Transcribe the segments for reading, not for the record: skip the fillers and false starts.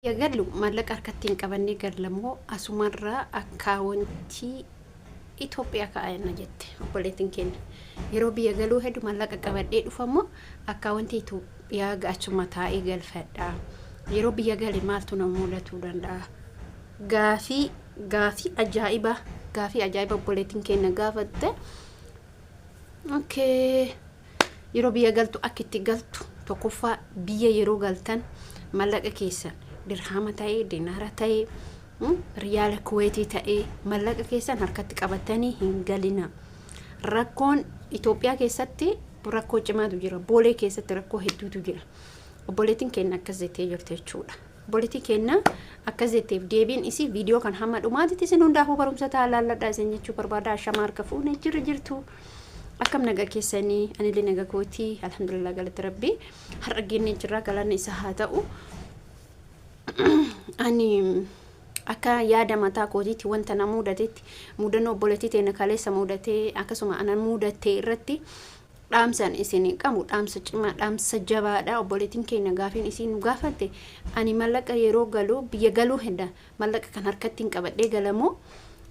Biyya gallu maallaqa harkatti hin qabannee gallamoo asumarraa akkaawontii Itoophiyaa kaa'anna jette obboleettiin keenya. Yeroo biyya galuu hedduu maallaqa qabadhee dhufamoo akkaawontii Itoophiyaa achuma taa'ee galfadha. Yeroo biyya gale maaltu na mudatuu danda'a? Gaafii gaafii ajaa'ibaa, gaafii ajaa'iba obboleettiin keenya gaafatte. Okay. Yeroo biyya galtu akka itti galtu, tokkoffaa biyya yeroo galtan mallaqa keessan dirhama ta'ee, dinaara ta'ee, riyaala Kuweetii ta'ee, mallaqa keessan harkatti qabatanii hin galina. Rakkoon Itoophiyaa keessatti rakkoo cimaatu jira. Boolee keessatti rakkoo hedduutu jira. Obboleettiin keenya akkas jettee jirti jechuudha. Obboleettiin keenya akkas jetteef deebiin isii viidiyoo kan hamma dhumaatitti isin hundaafuu barumsa ta'a, laalladhaa isin jechuu barbaada. Ashama, harka fuunee, jirra jirtu? Akkam, nagaa keessanii? Anillee nagaa kootii, alhamdulillah, galata Rabbii, har'a geennee jirra, galanni isa haa ta'u. Ani akka yaada mataa kootiitti wanta na mudatetti, mudannoo obboleettii teenya kaleessa mudatee akkasuma ana mudatee irratti dhaamsan isin qabu dhaamsa cimaa, dhaamsa jabaadha. Obboleettiin keenya gaafiin isiin nu gaafatte, ani mallaqa yeroo galu, biyya galuu hedda, mallaqa kan harkatti hin qabadhee galamoo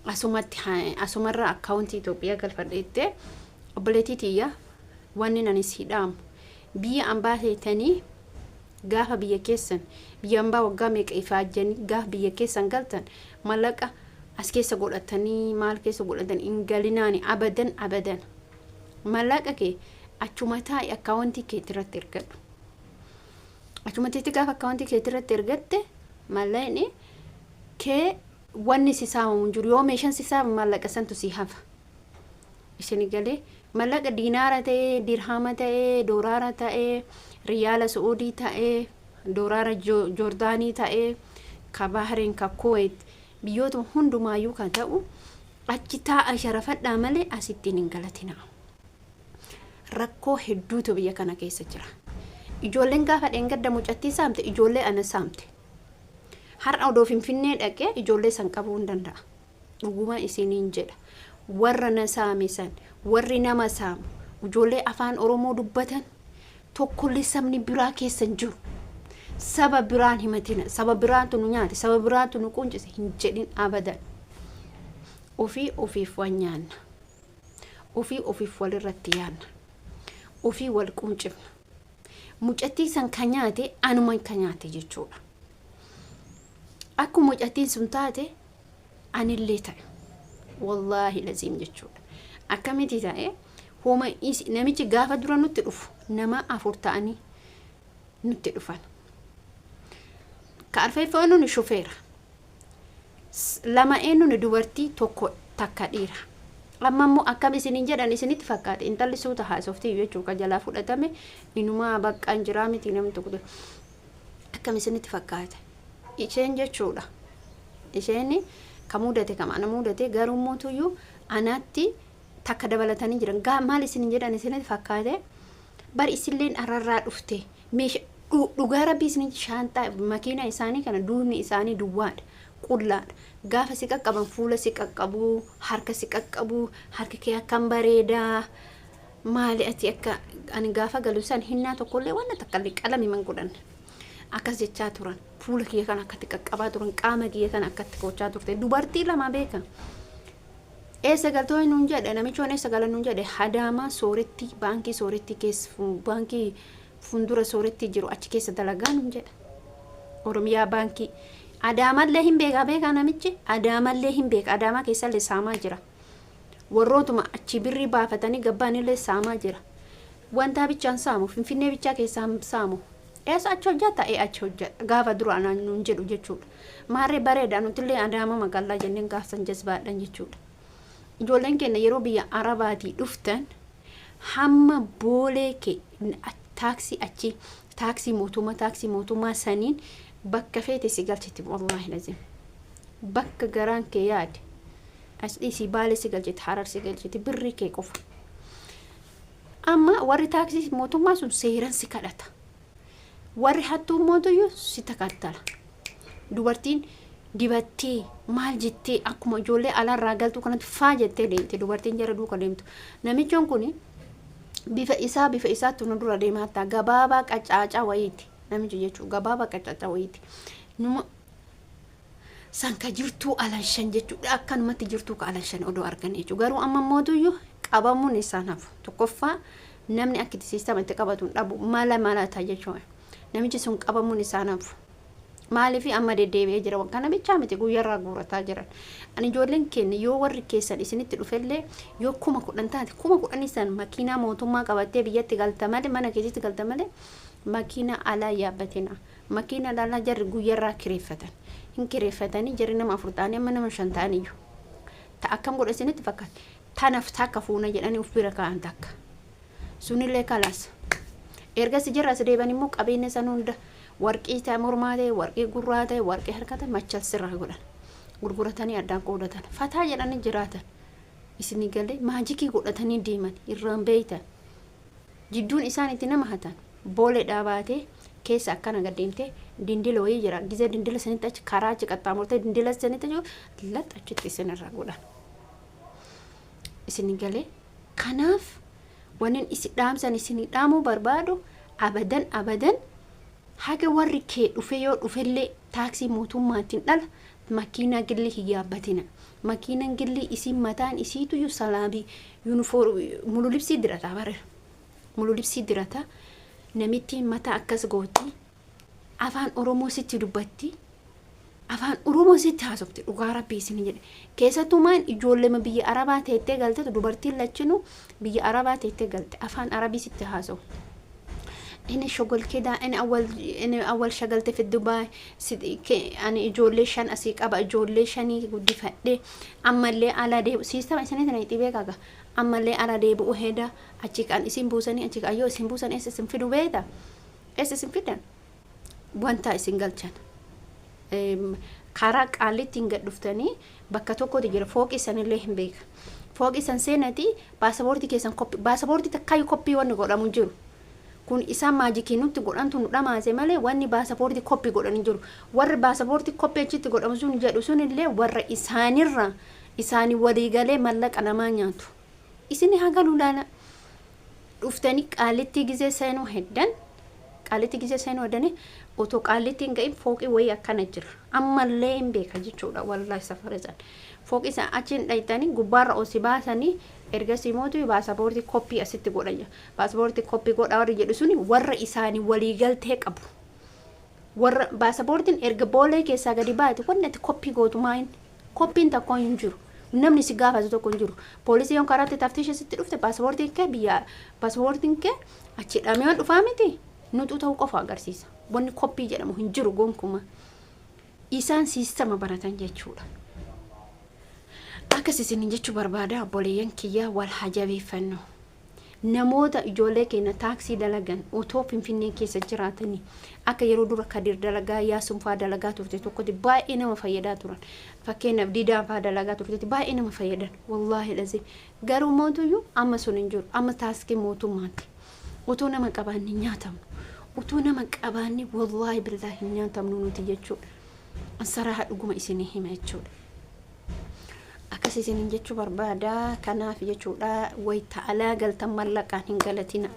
asumatti asumarra akkaawuntii Itoophiyaa galfadheette? Obboleettii tiyya, wanni ani si dhaamu, biyya ambaa teetanii gaafa biyya keessan, biyya ambaa waggaa meeqa ifaajjanii gaafa biyya keessan galtan, mallaqa as keessa godhatanii, maal keessa godhatan hin galinaani, abadan abadan. Mallaqa kee achuma taa'i, akkaawuntii keetti irratti ergadhu. Achuma teetti gaafa akkaawuntii keetti irratti ergatte, mallaqni kee wanni si saamamu hin jiru. Yoo meeshaan si saamamu, maallaqa santu si hafa. Isin galee? Mallaqa diinaara ta'ee, dirhama ta'ee, dooraara ta'ee, riyaala Su'uudii ta'ee, dooraara Joordaanii ta'ee, ka Bahreen, ka Kuwait, biyyoota hundumaayyuu kan ta'u achi taa'a sharafadhaa malee asittiin hin galatinaa. Rakkoo hedduutu biyya kana keessa jira. Ijoolleen gaafa dheengadda mucattii saamte, ijoollee ana saamte. Har'a odoo Finfinnee dhaqee ijoollee san qabuu hin danda'a. Dhuguma isiniin jedha. Warra na saame san, warri nama saamu, ijoollee afaan Oromoo dubbatan tokkollee sabni biraa keessa hin jiru. Saba biraan himatina. Saba biraatu nu nyaate, saba biraatu nu quncise hin jedhin abadan. Ofii ofiif waan nyaanna. Ofii ofiif walirratti yaanna. Ofii wal quncifna. Mucattii san ka nyaate anuma ka nyaate jechuudha. Akkuma mucattiin sun taate anillee ta'e. Wallaahi laziim jechuudha. Akkamitti ta'e? Homa namichi gaafa dura nutti dhufu nama afur ta'anii nutti dhufan. Ka arfeeffoo eenyuun shufeera. Lama eenyuun dubartii, tokko takka dhiira. Amma immoo akkam isiniin jedhan isinitti fakkaate? Intalli suuta haasoftii jechuudha, ka jalaa fudhatame inumaa baqqaan jiraa miti namni tokko. Akkam isinitti fakkaate? Isheen jechuudha. Isheen ka mudate kama ana mudate, garuu mootuyyuu anatti takka dabalatanii jiran. Gaa maal isiniin jedhan isinitti fakkaate? Bar isilleen ararraa dhufte meesha, dhugaa Rabbii isin, shaanxaa makiinaa isaanii kana duubni isaanii duwwaadha, qullaadha. Gaafa si qaqqaban fuula si qaqqabu, harka si qaqqabu, harki kee akkam bareedaa, maali ati akka ani gaafa galu san hinnaa tokkollee wanna takkallee qalami man godhanne. Akkas jechaa turan, fuula kiyya kana akkatti qaqqabaa turan, qaama kiyya kana akkatti gochaa turte. Dubartii lama beeka. Eessa galtoo nuun jedhe namichoon, eessa galan nuun jedhe? Hadaamaa Sooretti, baankii Sooretti keessa, baankii fuuldura Sooretti jiru achi keessa dalagaa nuun jedhe. Oromiyaa baankii. Adaamallee hin beekaa, beekaa namichi, Adaamallee hin beeka. Adaamaa keessallee saamaa jira. Warrootuma achi birrii baafatanii gabbaanillee saamaa jira. Wantaa bichaan saamu, Finfinnee bichaa keessaa saamu. Eessa achi hojjata? Ee, achi hojjata. Gaafa dura anaan nuun jedhu jechuudha. Maarree bareeda, nutillee Adaama magaalaa jenneen gaafsan jazbaadhan jechuudha. Ijoolleen keenya yeroo biyya Arabaatii dhuftan hamma Boolee kee taaksii achi, taaksii mootummaa, taaksii mootummaa saniin bakka feete si galchiti, wallaahi lazim. Bakka garaan kee yaade. As dhiisii Baalee si galchiti, Harar si galchiti, birrii kee qofa. Amma warri taaksii mootummaa sun seeran si kadhata. Warri hattuu mootuyyuu si takattala. Dubartiin dibattee maal jettee akkuma ijoollee alaarraa galtuu kanatti faa jettee deemte, dubartiin jara duuka deemtu. Namichoon kun bifa isaa, bifa isaatti nu dura deemaa, hattaa gabaabaa qacaacaa wayiiti. Namichi jechuun gabaabaa qacaacaa wayiiti. Numa san ka jirtuu alanshan jechuudha, akkanumatti jirtuu ka alanshan odoo argan jechuudha. Garuu amma mootuyyuu qabamuun isaan hafu. Tokkoffaa, namni akka itti system itti qabatu hin dhabu, mala malata jechuudha. Namichi sun qabamuun isaan hafu. Maaliif amma deddeebi'ee jira? Kana bichaa miti, guyyarraa guurataa jiran. Ani ijoolleen keenya, yoo warri keessan isinitti dhufellee, yoo 10,000 taate, 10,000 san makiinaa mootummaa qabattee biyyatti galta malee, mana keessatti galta malee, makiinaa alaa yaabbatina. Makiinaa alaa jarri guyyarraa kireeffatan. Hin kireeffatanii, jarri nama afur ta'anii, amma nama shan ta'aniyyuu. Ta akkam godha isinitti fakkaata? Tanaaf takka fuuna jedhanii uf bira kaa'an takka. Sunillee kalaas. Ergas jarra as deeban immoo qabeenya san hunda, warqii ta'e, mormaa ta'e, warqii gurraa ta'e, warqii harka ta'e, machal sirraa godhan. Gurguratanii addaan qoodatan. Fataa jedhanii jiraatan. Isinii galee? Maajikii godhatanii deeman irraan beeytan. Jidduun isaan itti nama hatan booleedhaa baatee keessa akkana gad deemtee dindila wayii jira. Gizee dindila sanitti achi karaa achi qaxxaamurtee dindila sanitti jiru laxxa achitti isinirraa godhan. Isinii galee? Kanaaf wanni isin dhaamsan isinii dhaamuu barbaadu, abadan abadan, haga warri kee dhufe, yoo dhufellee, taaksii mootummaatiin dhala makiinaa gillii hin yaabbatina. Makiinaan gillii isiin mataan isiituyyuu salaabii uniform mululibsii dirataa bare. Mululibsii dirataa, namittiin mataa akkas gooti, afaan Oromoo sitti dubbatti. Afaan Oromoo sitti haasofti, dhugaa Rabbii isin jedhe. Keessattuu maan ijoollema biyya Arabaa teettee galtetu, dubartiin lachinuu biyya Arabaa teettee galte, afaan Arabii sitti haasawu. Inni shogol kedaa inni awwal shagalte fi Dubaay, ani ijoollee shan asii qaba, ijoollee shanii guddifadhe, ammallee ala deebi'u, system isinii tana itti beekaga, ammallee ala deebi'u heda. Achi kan isin buusanii, achi kan yoo isin buusan, eessa isin fidu beeta? Eessa isin fidan? Wanta isin galchan karaa Qaallittiin gad dhuftanii bakka tokkotu jira, fooqii sanillee hin beeka. Fooqii san seenati baasaboortii keessan copy, baasaboortii takkaayyuu copy wanni godhamu hin jiru. Kun isaan maajikii nutti godhantu nu dhamaase malee, wanni baasaboortii copy godhan hin jiru. Warri baasaboortii copy achitti godhamu sun jedhu sunillee warra isaanirra isaanii waliigalee mallaqa namaa nyaatu. Isin hagaluu laala. Dhuftanii Qaallittii gizee seenuu heddan, Qaalitti gizee seenuu heddanii, otoo Qaalitti hin ga'in fooqii wayii akkana jira. Ammallee hin beeka jechuudha, wallaahi, safara isaan. Fooqii isaan achiin dhayxanii gubbaarra ol si baasanii, ergasii mootu baasaboortii copy asitti godhan. Baasaboortii copy godha warri jedhu suni warra isaanii waliigaltee qabu. Warra baasaboortiin erga Boolee keessaa gadi baate, wanni ati copy gootu maayin? Copyn tokko hin jiru. Namni si gaafatu tokko hin jiru. Poolisii yoon karaatti taftiisha sitti dhufte, baasaboortiin kee biyya, baasaboortiin kee achi dhamee waan dhufaa miti. Nuxuu ta'uu qofa agarsiisa. Wanni copy jedhamu hin jiru gonkumaa. Isaan system baratan jechuudha. Akkas isin jechuu barbaada, obboleeyyan kiyyaa, wal haa jabeeffannu. Namoota ijoollee keenya taaksii dalagan otoo Finfinnee keessa jiraatanii, akka yeroo dura Kadir dalagaa, Yaasumfaa dalagaa turte tokkotti baay'ee nama fayyadaa turan. Fakkeenyaaf Diidaanfaa dalagaa turtetti baay'ee nama fayyadan. Wallaahi lazim. Garuu mootuyyuu amma sun hin jiru. Amma taaskii mootummaati. Otoo nama qabaanne nyaatamnu. Otoo nama qabaanne, wallaahi billaahi, hin nyaatamnu nuti jechuudha. Ansaraa dhuguma isinii hima jechuudha. Akkas isiniin jechuu barbaada. Kanaaf jechuudha, wayita alaa galtan mallaqaan hin galatina.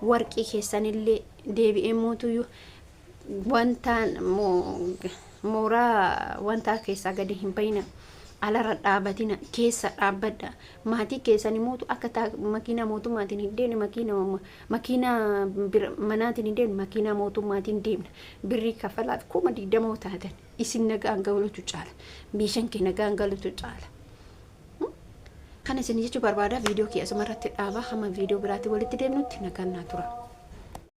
Warqii keessanillee deebi'ee mootuyyuu wanta mooraa wanta keessaa gadi hin bayina. Alarra dhaabatina, keessa dhaabbadha. Maatii keessan mootu akka makiinaa mootummaatiin hin deemne, makiinaa manaatiin hin deemne, makiinaa mootummaatiin deemna. Birrii kafalaaf 20,000 taatan isin nagaan galutu caala. Meeshaan kee nagaan galutu caala. Kana isin jechuu barbaada. Viidiyoo kee asuma irratti dhaaba. Hamma viidiyoo biraatti walitti deemnutti nagaan naa tura.